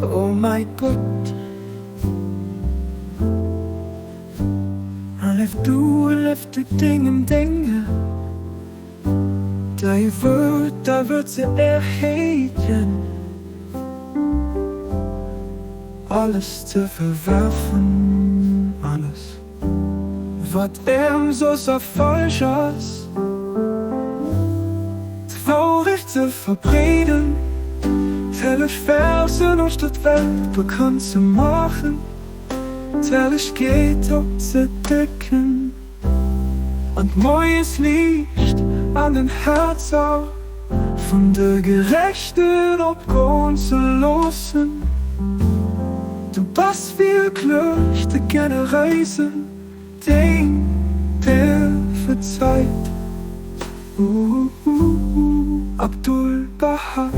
Oh mäi Gott. Hëllef du, hëllef du dengem Dénger, däi Wuert, däi Wuert ze erhéijen, alles ze verwerfen, alles, wat ëmsoss a falsch ass, d'Wourecht ze verbreeden, d'helleg Versen uechter d'Welt bekannt ze maachen. D'Herrlechkeet opzedecken an d'Moiesliicht an den Häerzer vun de Gerechten opgoen ze loossen. Du bass wierklech de generéisen Deen, der verzeit. Abdu'l-Bahá.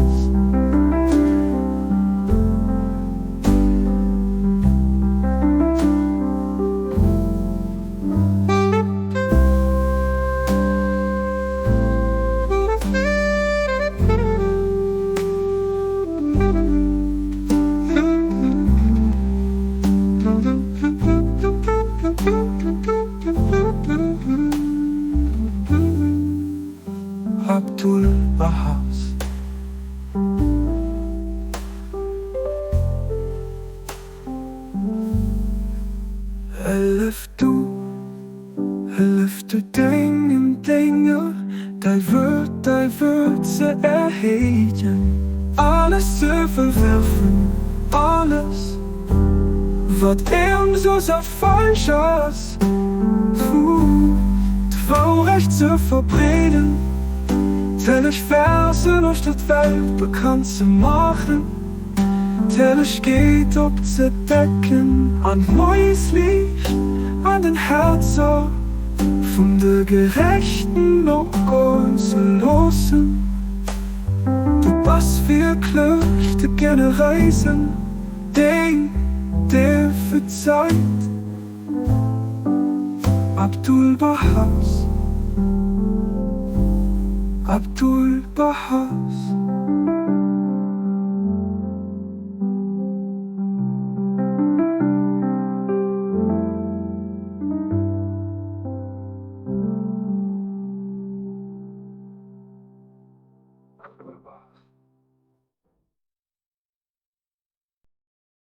Abdul Bahas. Hëllef du, hëllef du dengem Dénger, däi Wuert, däi Wuert ze erhéijen, alles ze verwerfen, alles, wat ëmsoss a falsch ass, d'Wourecht ze verbreeden, d'helleg Versen uechter d'Welt bekannt ze maachen, d'Herrlechkeet opzedecken an d'Moiesliicht an den Häerzer vun de Gerechten opgoen ze loossen. Du bass wierklech de generéisen Deen, dee verzeit. Abdu'l-Bahá. Abdu'l-Bahá.